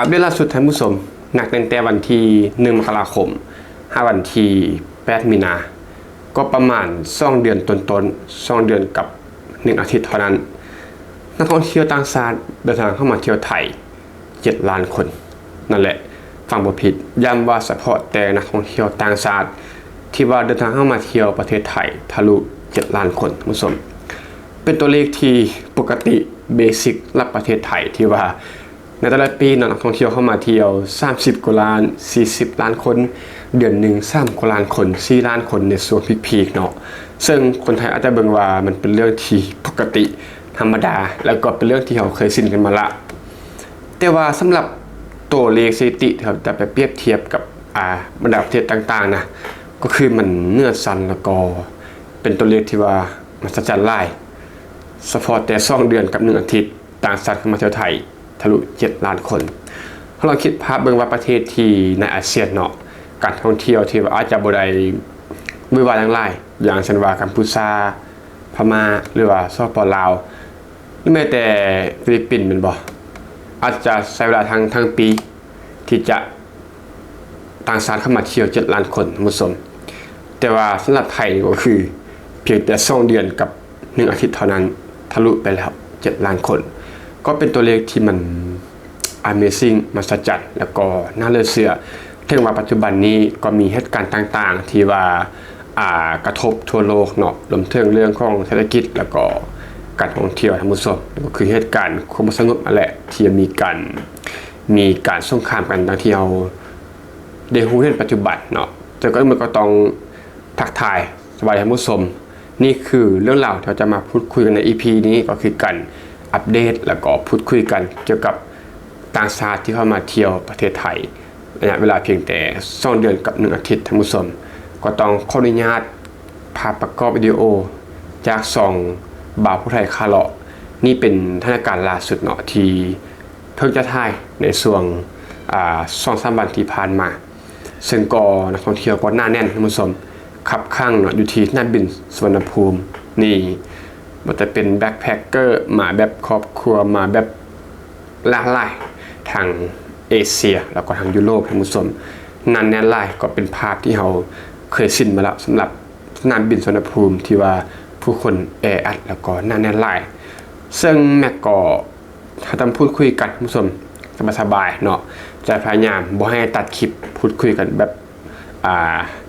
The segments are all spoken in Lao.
ອັບເດດລ່າສຸດທ່ານຜູ້ຊົມ, ນັບຕັ້ງແຕ່ວັນທີໜຶ່ງ ມະກະລາຄົມ ຫາວັນທີແປດ ມີນາ, ກໍປະມານສອງເດືອນຕົ້ນໆ, ສອງເດືອນກັບໜຶ່ງອາທິດເທົ່ານັ້ນ, ນັກທ່ອງທ່ຽວຕ່າງຊາດເດີນທາງເຂົ້າມາທ່ຽວໄທ ເຈັດລ້ານຄົນ. ນັ້ນແຫຼະ, ຟັງບໍ່ຜິດ, ຢ້ຳວ່າສະເພາະແຕ່ນັກທ່ອງທ່ຽວຕ່າງຊາດທີ່ວ່າເດີນທາງເຂົ້າມາທ່ຽວປະເທດໄທທະລຸເຈັດລ້ານຄົນ, ທ່ານຜູ້ຊົມ. ເປັນຕົວເລກທີ່ປົກກະຕິ, ເບສິກ ສຳລັບປະເທດໄທ ທີ່ວ່າໃນແຕ່ລະປີເນາະ, ນັກທ່ອງທ່ຽວເຂົ້າມາທ່ຽວສາມສິບກວ່າລ້ານ, ສີ່ສິບລ້ານຄົນ, ເດືອນໜຶ່ງສາມກວ່າລ້ານຄົນ, ສີ່ລ້ານຄົນໃນຊ່ວງພີກໆເນາະ. ເຊິ່ງຄົນໄທອາດຈະເບິ່ງວ່າມັນເປັນເລື່ອງທີ່ປົກກະຕິ, ທຳມະດາ ແລ້ວກໍເປັນເລື່ອງທີ່ເຮົາເຄີຍຊິນກັນມາລະ. ແຕ່ວ່າສຳລັບຕົວເລກສະຖິຕິທີ່ເຮົາຈະໄປປຽບທຽບກັບ ອ່າ ບັນດາປະເທດຕ່າງໆນະ, ກໍຄືມັນເໜືອຊັ້ນ ແລ້ວກໍເປັນຕົວເລກທີ່ວ່າມະຫັດສະຈັນຫຼາຍ. ສະເພາະແຕ່ສອງເດືອນກັບໜຶ່ງອາທິດ, ຕ່າງຊາດເຂົ້າມາທ່ຽວໄທທະລຸເຈັດລ້ານຄົນ. ເຮົາລອງຄິດພາບເບິ່ງວ່າປະເທດທີ່ໃນອາຊຽນເນາະ, ການທ່ອງທ່ຽວທີ່ວ່າອາດຈະບໍ່ໄດ້ຫວືອຫວາຫຍັງຫຼາຍ, ຢ່າງເຊັ່ນວ່າກຳປູຊາ, ພະມ້າ ຫຼືວ່າ ສປ ລາວ ຫຼືແມ້ແຕ່ຟີລິບປິນແມ່ນບໍ່? ອາດຈະໃຊ້ເວລາທັງ ທັງປີທີ່ຈະຕ່າງຊາດເຂົ້າມາທ່ຽວເຈັດລ້ານຄົນ, ທ່ານຜູ້ຊົມ. ແຕ່ວ່າສຳລັບໄທກໍຄືພຽງແຕ່ສອງເດືອນກັບໜຶ່ງອາທິດເທົ່ານັ້ນ ທະລຸໄປແລ້ວເຈັດລ້ານຄົນ. ກໍເປັນຕົວເລກທີ່ມັນ Amazing ມະຫັດສະຈັນ ແລ້ວກໍໜ້າເຫຼືອເຊື່ອ. ເຖິງວ່າປັດຈຸບັນນີ້ກໍມີເຫດການຕ່າງໆທີ່ວ່າ ອ່າ ກະທົບທົ່ວໂລກເນາະ, ລວມເຖິງເລື່ອງຂອງເສດຖະກິດ ແລ້ວກໍການທ່ອງທ່ຽວ, ທ່ານຜູ້ຊົມ, ກໍຄືເຫດການຄວາມບໍ່ສະຫງົບນັ້ນແຫຼະ ທີ່ມີການ ມີການສົງຄາມກັນ ດັ່ງທີ່ເຮົາໄດ້ຮູ້ເຫັນປັດຈຸບັນເນາະ. ແຕ່ກ່ອນອື່ນໝົດກໍຕ້ອງທັກທາຍສະບາຍດີທ່ານຜູ້ຊົມ. ນີ້ຄືເລື່ອງລາວທີ່ເຮົາຈະມາພູດຄຸຍກັນໃນ ອີພີ ນີ້, ກໍຄືການອັບເດດ ແລ້ວກໍພູດຄຸຍກັນກ່ຽວກັບຕ່າງຊາດທີ່ເຂົ້າມາທ່ຽວປະເທດໄທ ໄລຍະເວລາພຽງແຕ່ສອງເດືອນກັບໜຶ່ງອາທິດ, ທ່ານຜູ້ຊົມ. ກໍຕ້ອງຂໍອະນຸຍາດພາບປະກອບວິດີໂອຈາກຊ່ອງບ່າວຜູ້ໄທຂາເລາະ. ນີ້ເປັນສະຖານະການລ່າສຸດເນາະ ທີ່ເພິ່ງຈະຖ່າຍໃນຊ່ວງ ອ່າ ສອງສາມວັນທີ່ຜ່ານມາ. ເຊິ່ງກໍນັກທ່ອງທ່ຽວກໍໜາແໜ້ນ, ທ່ານຜູ້ຊົມ, ຄັບຂ້າງເນາະ ຢູ່ທີ່ສະໜາມບິນສຸວັນນະພູມນີ້. ບໍ່ວ່າຈະເປັນ backpacker ມາແບບຄອບຄົວ, ມາແບບຫຼາກຫຼາຍ, ທັງເອເຊຍ ແລ້ວກໍທັງຢູໂຣບ, ທ່ານຜູ້ຊົມ, ໜາແໜ້ນຫຼາຍ. ກໍເປັນພາບທີ່ເຮົາເຄີຍຊິນມາແລ້ວ ສຳລັບສະໜາມບິນສຸວັນນະພູມທີ່ວ່າຜູ້ຄົນແອອັດ ແລ້ວກໍໜາແໜ້ນຫຼາຍ. ເຊິ່ງແມັກກໍ ເຮົາຕ້ອງພູດຄຸຍກັນ, ທ່ານຜູ້ຊົມ, ສະບາຍໆເນາະ. ຈະພະຍາຍາມບໍ່ໃຫ້ຕັດຄລິບ, ພູດຄຸຍກັນແບບ ອ່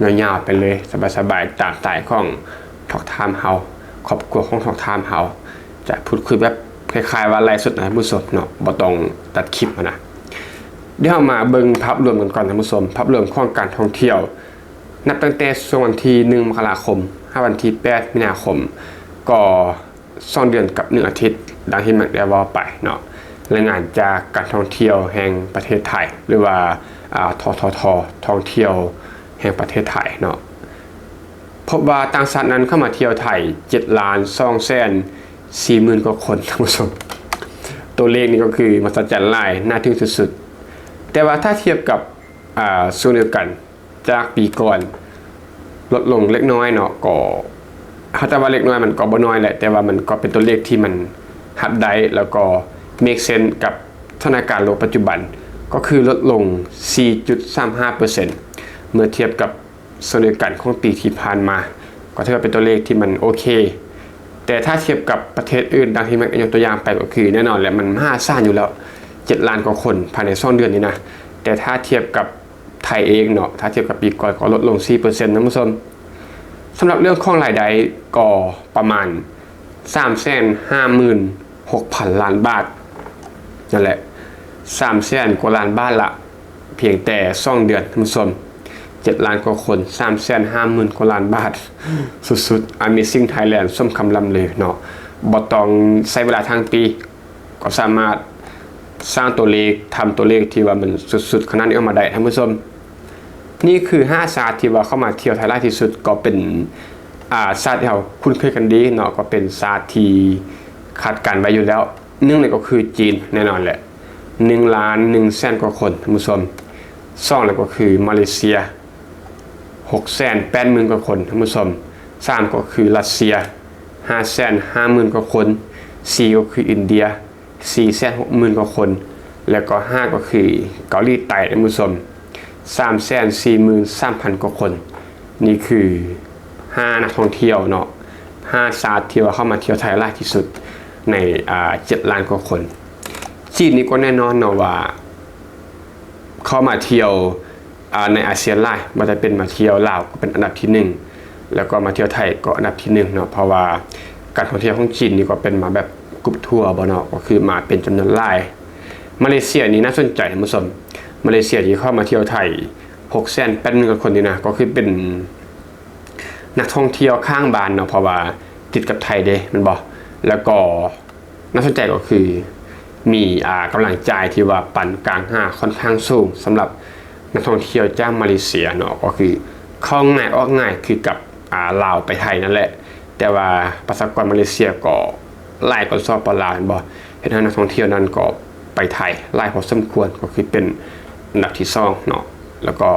າ ຍາວໆໄປເລີຍ, ສະບາຍໆ ຕາມສະໄຕລ໌ຂອງ Talk Time ເຮົາ, ຄອບຄົວຂອງ Talk Time ເຮົາ. ຈະພູດຄຸຍແບບຄ້າຍໆວ່າໄລຟ໌ສົດນະ, ທ່ານຜູ້ຊົມເນາະ, ບໍ່ຕ້ອງຕັດຄລິບຫັ້ນນະ. ດຽວເຮົາມາເບິ່ງພາບລວມກັນກ່ອນ, ທ່ານຜູ້ຊົມ, ພາບລວມຂອງການທ່ອງທ່ຽວ ນັບຕັ້ງແຕ່ຊ່ວງວັນທີໜຶ່ງ ມະກະລາຄົມ ຫາວັນທີແປດ ມີນາຄົມ, ກໍ ສອງເດືອນກັບໜຶ່ງອາທິດ, ດັ່ງທີ່ແມັກໄດ້ເວົ້າໄປເນາະ. ລາຍງານຈາກການທ່ອງທ່ຽວແຫ່ງປະເທດໄທ ຫຼືວ່າ ອ່າ ທທທ ທ່ອງທ່ຽວແຫ່ງປະເທດໄທເນາະ, ພົບວ່າຕ່າງຊາດນັ້ນເຂົ້າມາທ່ຽວໄທ ເຈັດລ້ານສອງແສນສີ່ໝື່ນກວ່າຄົນ, ທ່ານຜູ້ຊົມ. ຕົວເລກນີ້ກໍຄືມະຫັດສະຈັນຫຼາຍ, ໜ້າທຶ່ງສຸດໆ. ແຕ່ວ່າຖ້າທຽບກັບ ອ່າ ຊ່ວງດຽວກັນ ຈາກປີກ່ອນ ລົດລົງເລັກນ້ອຍເນາະ, ກໍ ຖ້າຈະວ່າເລັກນ້ອຍມັນກໍບໍ່ນ້ອຍແຫຼະ, ແຕ່ວ່າມັນກໍເປັນຕົວເລກທີ່ມັນຮັບໄດ້ ແລ້ວກໍ make sense ກັບສະຖານະການໂລກປັດຈຸບັນ, ກໍຄືລົດລົງສີ່ຈຸດສາມຫ້າເປີເຊັນ ເມື່ອທຽບກັບຊ່ວງດຽວກັນຂອງປີທີ່ຜ່ານມາ, ກໍຖືວ່າເປັນຕົວເລກທີ່ມັນໂອເຄ. ແຕ່ຖ້າທຽບກັບປະເທດອື່ນ ດັ່ງທີ່ແມັກໄດ້ຍົກຕົວຢ່າງໄປ, ກໍຄືແນ່ນອນແຫຼະ ມັນມະຫາສານຢູ່ແລ້ວ, ເຈັດລ້ານກວ່າຄົນພາຍໃນສອງເດືອນນີ້ນະ. ແຕ່ຖ້າທຽບກັບ ໄທເອງເນາະ, ຖ້າທຽບກັບປີກ່ອນກໍລົດລົງສີ່ເປີເຊັນ, ທ່ານຜູ້ຊົມ. ສຳລັບເລື່ອງຂອງລາຍໄດ້ກໍປະມານສາມແສນຫ້າໝື່ນຫົກພັນລ້ານບາດ, ນັ້ນແຫຼະ ສາມແສນກວ່າລ້ານບາດລະ, ພຽງແຕ່ສອງເດືອນ, ທ່ານຜູ້ຊົມ. ເຈັດລ້ານກວ່າຄົນ, ສາມແສນຫ້າໝື່ນກວ່າລ້ານບາດ, ສຸດໆ. Amazing Thailand ສົມຄຳລ່ຳລືເນາະ, ບໍ່ຕ້ອງໃຊ້ເວລາທັງປີ ກໍສາມາດສ້າງຕົວເລກ, ທຳຕົວເລກທີ່ວ່າມັນສຸດໆຂະໜາດນີ້ອອກມາໄດ້, ທ່ານຜູ້ຊົມ. ນີ້ຄືຫ້າຊາດທີ່ວ່າເຂົ້າມາທ່ຽວໄທຫຼາຍທີ່ສຸດ, ກໍເປັນ ອ່າ ຊາດທີ່ເຮົາຄຸ້ນເຄີຍກັນດີເນາະ, ກໍເປັນຊາດທີ່ຄາດການໄວ້ຢູ່ແລ້ວ. ໜຶ່ງ ນັ້ນກໍຄືຈີນ, ແນ່ນອນແຫຼະ, ໜຶ່ງລ້ານໜຶ່ງແສນກວ່າຄົນ, ທ່ານຜູ້ຊົມ. ສອງ ນັ້ນກໍຄືມາເລເຊຍ, ຫົກແສນແປດໝື່ນກວ່າຄົນ, ທ່ານຜູ້ຊົມ. ສາມ ກໍຄືຣັດເຊຍ, ຫ້າແສນຫ້າໝື່ນກວ່າຄົນ. ສີ່ ກໍຄືອິນເດຍ, ສີ່ແສນຫົກໝື່ນກວ່າຄົນ, ແລ້ວກໍຫ້າກໍຄືເກົາຫຼີໃຕ້ ທ່ານຜູ້ຊົມ ສາມແສນສີ່ໝື່ນສາມພັນກວ່າຄົນ. ນີ້ຄືຫ້ານັກທ່ອງທ່ຽວເນາະ ຫ້າຊາດທີ່ວ່າເຂົ້າມາທ່ຽວໄທຫຼາຍທີ່ສຸດໃນ ອ່າ ເຈັດລ້ານກວ່າຄົນ. ຈີນນີ້ກໍແນ່ນອນເນາະວ່າເຂົ້າມາທ່ຽວ ອ່າ ໃນອາຊຽນຫຼາຍ ບໍ່ວ່າຈະເປັນມາທ່ຽວລາວກໍເປັນອັນດັບທີໜຶ່ງ ແລ້ວກໍມາທ່ຽວໄທກໍອັນດັບທີໜຶ່ງເນາະ ເພາະວ່າການທ່ອງທ່ຽວຂອງຈີນນີ້ກໍເປັນມາແບບກຣຸບທົວເນາະ ກໍຄືມາເປັນຈຳນວນຫຼາຍ. ມາເລເຊຍນີ້ໜ້າສົນໃຈ ທ່ານຜູ້ຊົມ ມາເລເຊຍທີ່ເຂົ້າມາທ່ຽວໄທຫົກແສນແປດໝື່ນກວ່າຄົນນີ້ນະ ກໍຄືເປັນນັກທ່ອງທ່ຽວຂ້າງບ້ານເນາະ ເພາະວ່າຕິດກັບໄທເດ້ ແມ່ນບໍ່? ແລ້ວກໍໜ້າສົນໃຈກໍຄືມີ ອ່າ ກຳລັງຈ່າຍທີ່ວ່າປານກາງຫາຂ້ອນຂ້າງສູງ ສຳລັບນັກທ່ອງທ່ຽວຈາກມາເລເຊຍເນາະ ກໍຄືເຂົ້າງ່າຍອອກງ່າຍຄືກັບ ອ່າ ລາວໄປໄທນັ້ນແຫຼະ. ແຕ່ວ່າປະຊາກອນມາເລເຊຍກໍຫຼາຍກວ່າ ສປປ ລາວ ແມ່ນບໍ່? ເຮັດໃຫ້ນັກທ່ອງທ່ຽວນັ້ນກໍໄປໄທຫຼາຍພໍສົມຄວນ ກໍຄືເປັນອັນດັບທີສອງເນາະ ແລ້ວກໍ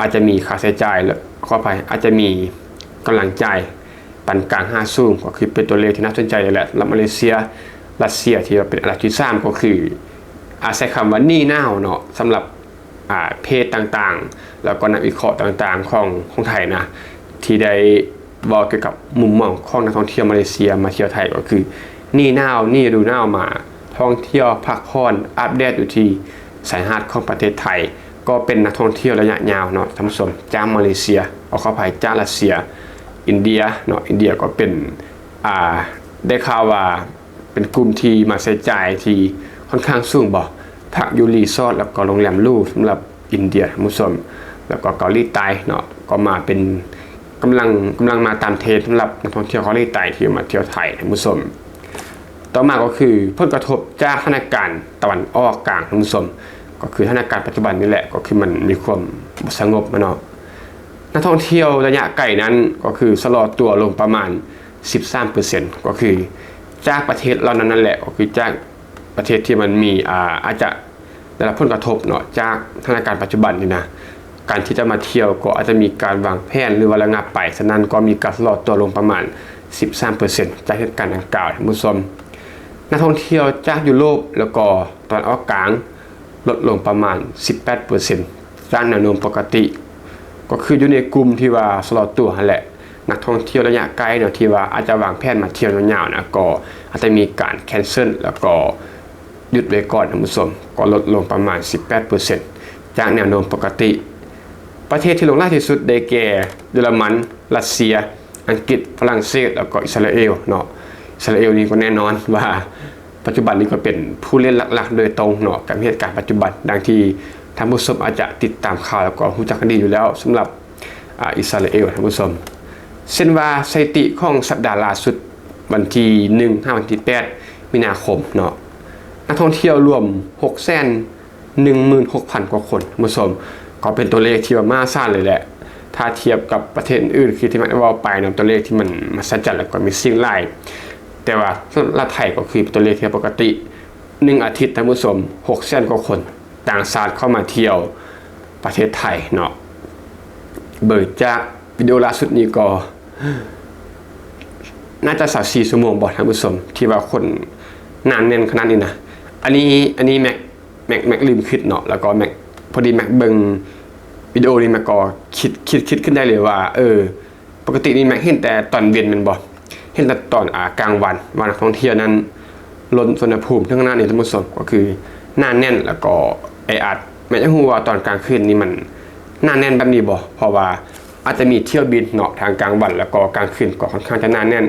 ອາດຈະມີຄ່າໃຊ້ຈ່າຍ ແລະ ຂໍອະໄພ ອາດຈະມີກຳລັງຈ່າຍປານກາງຫາສູງ ກໍຄືເປັນຕົວເລກທີ່ໜ້າສົນໃຈເລີຍແຫຼະ ສຳລັບມາເລເຊຍ. ຣັດເຊຍທີ່ວ່າເປັນອັນດັບທີສາມ ກໍຄື ອາ ໃຊ້ຄຳວ່າໜີໜາວເນາະ ສຳລັບ ອ່າ ເພຈຕ່າງໆ ແລ້ວກໍນັກວິເຄາະຕ່າງໆຂອງ ຂອງໄທນະ ທີ່ໄດ້ເວົ້າກ່ຽວກັບມຸມມອງຂອງນັກທ່ອງທ່ຽວມາເລເຊຍມາທ່ຽວໄທ ກໍຄືໜີໜາວ ໜີລະດູໜາວມາທ່ອງທ່ຽວ ພັກຜ່ອນ ອາບແດດຢູ່ທີ່ຊາຍຫາດຂອງປະເທດໄທ ກໍເປັນນັກທ່ອງທ່ຽວໄລຍະຍາວເນາະ ທ່ານຜູ້ຊົມ ຈາກມາເລເຊຍ ຂໍອະໄພ ຈາກຣັດເຊຍ ອິນເດຍເນາະ ອິນເດຍກໍເປັນ ອ່າ ໄດ້ຂ່າວວ່າ ເປັນກຸ່ມທີ່ມາໃຊ້ຈ່າຍທີ່ຂ້ອນຂ້າງສູງບໍ່ ພັກຢູ່ຣີສອດ ແລ້ວກໍໂຮງແຮມຫຼູສຳລັບອິນເດຍ ທ່ານຜູ້ຊົມ ແລ້ວກໍເກົາຫຼີໃຕ້ເນາະ ກໍມາເປັນກຳລັງ ກຳລັງມາຕາມເທຣນສຳລັບນັກທ່ອງທ່ຽວເກົາຫຼີໃຕ້ທີ່ມາທ່ຽວໄທ ທ່ານຜູ້ຊົມ. ຕໍ່ມາກໍຄືຜົນກະທົບຈາກສະຖານະການຕາເວັນອອກກາງ ທ່ານຜູ້ຊົມ ກໍຄືສະຖານະການປັດຈຸບັນນີ້ແຫຼະ ກໍຄືມັນມີຄວາມບໍ່ສະຫງົບເນາະ. ນັກທ່ອງທ່ຽວໄລຍະໄກນັ້ນກໍຄືຊະລໍຕົວລົງປະມານສິບສາມເປີເຊັນ ກໍຄືຈາກປະເທດເຫຼົ່ານັ້ນນັ້ນແຫຼະ ກໍຄືຈາກປະເທດທີ່ມັນມີ ອາ ອາດຈະໄດ້ຮັບຜົນກະທົບເນາະ ຈາກສະຖານະການປັດຈຸບັນນີ້ນະ ການທີ່ຈະມາທ່ຽວກໍອາດຈະມີການວາງແຜນ ຫຼືວ່າລະງັບໄປ. ສະນັ້ນກໍມີການຊະລໍຕົວລົງປະມານສິບສາມເປີເຊັນ ຈາກເຫດການດັ່ງກ່າວ ທ່ານຜູ້ຊົມ. ນັກທ່ອງທ່ຽວຈາກຢູໂຣບ ແລ້ວກໍຕາເວັນອອກກາງ ລົດລົງປະມານສິບແປດເປີເຊັນ ຈາກແນວໂນ້ມປົກກະຕິ ກໍຄືຢູ່ໃນກຸ່ມທີ່ວ່າຊະລໍຕົວຫັ້ນແຫຼະ. ນັກທ່ອງທ່ຽວໄລຍະໄກເນາະ ທີ່ວ່າອາດຈະວາງແຜນມາທ່ຽວຍາວໆນະ ກໍອາດຈະມີການແຄນເຊິນ ແລ້ວກໍຢຸດໄວ້ກ່ອນ ທ່ານຜູ້ຊົມ ກໍລົດລົງປະມານສິບແປດເປີເຊັນ ຈາກແນວໂນ້ມປົກກະຕິ. ປະເທດທີ່ລົງຫຼາຍທີ່ສຸດໄດ້ແກ່ ເຢຍລະມັນ, ຣັດເຊຍ, ອັງກິດ, ຝຣັ່ງເສດ ແລ້ວກໍອິດສະຣາເອວເນາະ. ອິດສະຣາເອວນີ້ກໍແນ່ນອນວ່າ ປັດຈຸບັນນີ້ກໍເປັນຜູ້ຫຼິ້ນຫຼັກໆໂດຍຕົງເນາະ ກັບເຫດການປັດຈຸບັນ ດັ່ງທີ່ທ່ານຜູ້ຊົມອາດຈະຕິດຕາມຂ່າວ ແລ້ວກໍຮູ້ຈັກກັນດີຢູ່ແລ້ວ ສຳລັບ ອາ ອິດສະຣາເອວ ທ່ານຜູ້ຊົມ. ເຊັ່ນວ່າ ສະຖິຕິຂອງສັບດາລ່າສຸດ ວັນທີໜຶ່ງຫາວັນທີແປດ ມີນາຄົມເນາະ ນັກທ່ອງທ່ຽວລວມຫົກແສນໜຶ່ງໝື່ນຫົກພັນກວ່າຄົນ ທ່ານຜູ້ຊົມ ກໍເປັນຕົວເລກທີ່ວ່າມະຫາສານເລີຍແຫຼະ ຖ້າທຽບກັບປະເທດອື່ນໆ ຄືທີ່ມັກໄດ້ເວົ້າໄປເນາະ ຕົວເລກທີ່ມັນມະຫັດສະຈັນ ແລ້ວກໍມີສິ່ງຫຼາຍ. ແຕ່ວ່າສຳລັບໄທກໍຄືຕົວເລກທີ່ປົກກະຕິ ໜຶ່ງອາທິດ ທ່ານຜູ້ຊົມ ຫົກແສນກວ່າຄົນຕ່າງຊາດເຂົ້າມາທ່ຽວປະເທດໄທເນາະ. ເບິ່ງຈາກວິດີໂອລ່າສຸດນີ້ກໍໜ້າຈະຊາວສີ່ຊົ່ວໂມງບໍ່ ທ່ານຜູ້ຊົມ ທີ່ວ່າຄົນໜາແໜ້ນຂະໜາດນີ້ນະ. ອັນນີ້ ອັນນີ້ແມັກ ແມັກ ແມັກລືມຄິດເນາະ ແລ້ວກໍແມັກ ພໍດີແມັກເບິ່ງວິດີໂອນີ້ ແມັກກໍຄິດ ຄິດ ຄິດຂຶ້ນໄດ້ເລີຍວ່າ ເອີ ປົກກະຕິນີ້ແມັກເຫັນແຕ່ຕອນເວັນແມ່ນບໍ່? ເຫັນແຕ່ຕອນ ອາ ກາງວັນ ວ່ານັກທ່ອງທ່ຽວນັ້ນລົ້ນສວນນະພູມເຖິງຂະໜາດນີ້ ທ່ານຜູ້ຊົມ ກໍຄືໜາແໜ້ນ ແລ້ວກໍແອອັດ. ແມັກຢາກຮູ້ວ່າຕອນກາງຄືນນີ້ມັນໜາແໜ້ນແບບນີ້ບໍ່? ເພາະວ່າອາດຈະມີຖ້ຽວບິນເນາະ ທັງກາງວັນ ແລ້ວກໍກາງຄືນ ກໍຂ້ອນຂ້າງຈະໜາແໜ້ນ.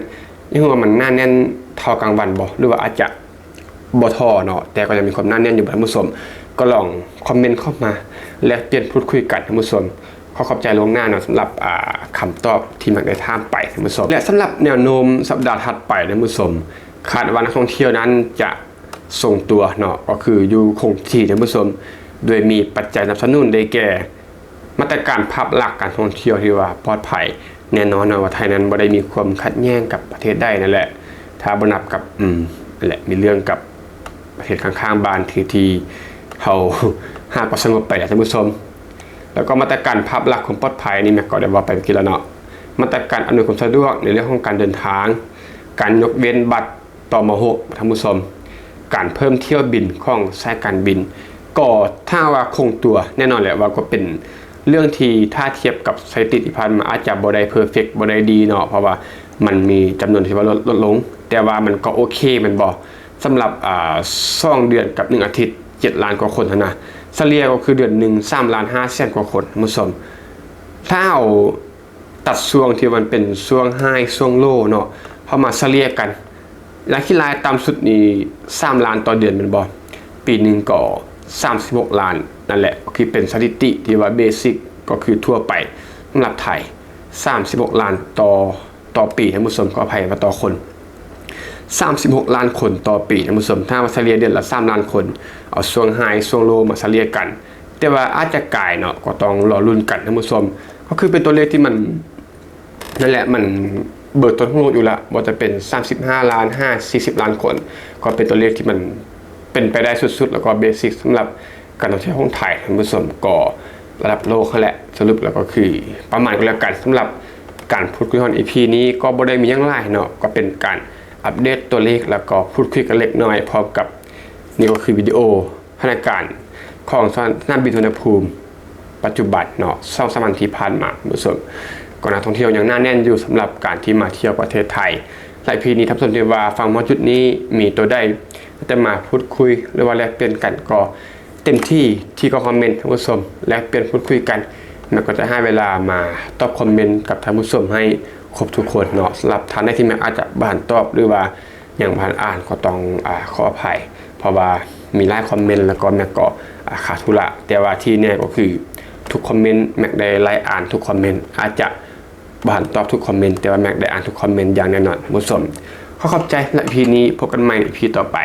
ຢາກຮູ້ວ່າມັນໜາແໜ້ນເທົ່າກາງວັນບໍ່ ຫຼືວ່າອາດຈະ ບໍ່ທໍ່ເນາະ ແຕ່ກໍຍັງມີຄວາມໜາແໜ້ນຢູ່ ທ່ານຜູ້ຊົມ ກໍລອງຄອມເມັນເຂົ້າມາແລກປ່ຽນພູດຄຸຍກັນ ທ່ານຜູ້ຊົມ. ຂໍຂອບໃຈລ່ວງໜ້າເນາະ ສຳລັບ ອາ ຄຳຕອບທີ່ມັກໄດ້ຖາມໄປ ທ່ານຜູ້ຊົມ. ແລະ ສຳລັບແນວໂນ້ມສັບດາຖັດໄປ ທ່ານຜູ້ຊົມ ຄາດວ່ານັກທ່ອງທ່ຽວນັ້ນຈະຊົງຕົວເນາະ ກໍຄືຢູ່ຄົງທີ່ ທ່ານຜູ້ຊົມ ໂດຍມີປັດໄຈສະໜັບສະໜູນໄດ້ແກ່ ມາດຕະການພາບລັກການທ່ອງທ່ຽວທີ່ວ່າປອດໄພ. ແນ່ນອນເນາະວ່າໄທນັ້ນບໍ່ໄດ້ມີຄວາມຂັດແຍ່ງກັບປະເທດໃດນັ້ນແຫຼະ ຖ້າບໍ່ນັບກັບ ອືມ ແລະ ມີເລື່ອງກັບປະເທດຂ້າງໆບ້ານທີ່ ທີ່ເຮົາຫາກວ່າສະຫງົບໄປແຫຼະ ທ່ານຜູ້ຊົມ. ແລ້ວກໍມາດຕະການພາບລັກຄວາມປອດໄພນີ້ ແມັກກໍໄດ້ເວົ້າໄປເມື່ອກີ້ແລ້ວເນາະ ມາດຕະການອຳນວຍຄວາມສະດວກໃນເລື່ອງຂອງການເດີນທາງ ການຍົກເວັ້ນບັດ ຕມ ຫົກ ທ່ານຜູ້ຊົມ. ການເພີ່ມຖ້ຽວບິນຂອງສາຍການບິນ ກໍຖ້າວ່າຄົງຕົວ ແນ່ນອນແຫຼະວ່າກໍເປັນເລື່ອງທີ່ ຖ້າທຽບກັບສະຖິຕິທີ່ຜ່ານມາ ອາດຈະບໍ່ໄດ້ເພີເຟັກ ບໍ່ໄດ້ດີເນາະ ເພາະວ່າມັນມີຈຳນວນທີ່ວ່າລົດ ລົດລົງ ແຕ່ວ່າມັນກໍໂອເຄແມ່ນບໍ່? ສຳລັບ ອາ ສອງເດືອນກັບໜຶ່ງອາທິດ ເຈັດລ້ານກວ່າຄົນຫັ້ນນະ ສະເລ່ຍກໍຄືເດືອນໜຶ່ງ ສາມລ້ານຫ້າແສນກວ່າຄົນ ທ່ານຜູ້ຊົມ. ຖ້າເຮົາ ຕັດຊ່ວງທີ່ມັນເປັນຊ່ວງໄຮ ຊ່ວງໂລເນາະ ເຮົາມາສະເລ່ຍກັນ ລາຍ ລາຍຕ່ຳສຸດນີ້ ສາມລ້ານຕໍ່ເດືອນແມ່ນບໍ່? ປີໜຶ່ງກໍສາມສິບຫົກລ້ານ ນັ້ນແຫຼະ ກໍຄືເປັນສະຖິຕິທີ່ວ່າເບສິກ ກໍຄືທົ່ວໄປ ສຳລັບໄທ ສາມສິບຫົກລ້ານຕໍ່ ຕໍ່ປີ ທ່ານຜູ້ຊົມ ຂໍອະໄພ ວ່າຕໍ່ຄົນ ສາມສິບຫົກລ້ານຄົນຕໍ່ປີ ທ່ານຜູ້ຊົມ. ຖ້າວ່າສະເລ່ຍເດືອນລະສາມລ້ານຄົນ ເອົາຊ່ວງໄຮ ຊ່ວງໂລມາສະເລ່ຍກັນ ແຕ່ວ່າອາດຈະກາຍເນາະ ກໍຕ້ອງລໍລຸ້ນກັນ ທ່ານຜູ້ຊົມ. ກໍຄືເປັນຕົວເລກທີ່ມັນ ນັ້ນແຫຼະ ມັນເບີຕົ້ນຂອງໂລກຢູ່ລະ ບໍ່ວ່າຈະເປັນສາມສິບຫ້າລ້ານ ຫາສີ່ສິບລ້ານຄົນ ກໍເປັນຕົວເລກທີ່ມັນເປັນໄປໄດ້ສຸດໆ ແລ້ວກໍເບສິກສຳລັບການທ່ອງທ່ຽວຂອງໄທ ທ່ານຜູ້ຊົມ. ກໍລະດັບໂລກຫັ້ນແຫຼະ ສະຫຼຸບແລ້ວກໍຄືປະມານກໍແລ້ວກັນ. ສຳລັບການພູດຄຸຍຮອດ ອີພີ ນີ້ ກໍບໍ່ໄດ້ມີຫຍັງຫຼາຍເນາະ ກໍເປັນການອັບເດດຕົວເລກ ແລ້ວກໍພູດຄຸຍກັນເລັກນ້ອຍ ພ້ອມກັບ ນີ້ກໍຄືວິດີໂອ ສະຖານະການຂອງສະໜາມບິນສຸວັນນະພູມປັດຈຸບັນເນາະ ສອງສາມວັນທີ່ຜ່ານມາ ທ່ານຜູ້ຊົມ. ກໍນັກທ່ອງທ່ຽວຍັງໜາແໜ້ນຢູ່ ສຳລັບການທີ່ມາທ່ຽວປະເທດໄທ ແລະ ອີພີນີ້ ທ່ານຜູ້ຊົມທີ່ວ່າຟັງມາຮອດຈຸດນີ້ ມີຕົວໃດຢາກຈະມາພູດຄຸຍ ຫຼືວ່າແລກປ່ຽນກັນ ກໍເຕັມທີ່ທີ່ຄອມເມັນ ທ່ານຜູ້ຊົມ ແລກປ່ຽນພູດຄຸຍກັນ ແມັກກໍຈະຫາເວລາມາຕອບຄອມເມັນກັບທ່ານຜູ້ຊົມໃຫ້ຄົບທຸກຄົນເນາະ. ສຳລັບທ່ານໃດທີ່ແມັກອາດຈະບໍ່ທັນຕອບ ຫຼືວ່າ ຍັງບໍ່ທັນອ່ານກໍຕ້ອງ ອາ ຂໍອະໄພ ເພາະວ່າມີຫຼາຍຄອມເມັນ ແລ້ວກໍແມັກກໍ ອາ ຄາທຸລະ ແຕ່ວ່າທີ່ແນ່ກໍຄືທຸກຄອມເມັນ ແມັກໄດ້ໄລ່ອ່ານທຸກຄອມເມັນ. ອາດຈະບໍ່ທັນຕອບທຸກຄອມເມັນ ແຕ່ວ່າແມັກໄດ້ອ່ານທຸກຄອມເມັນຢ່າງແນ່ນອນ ທ່ານຜູ້ຊົມ. ຂໍຂອບໃຈ ແລະ ອີພີນີ້ ພົບກັນໃໝ່ໃນອີພີຕໍ່ໄປ.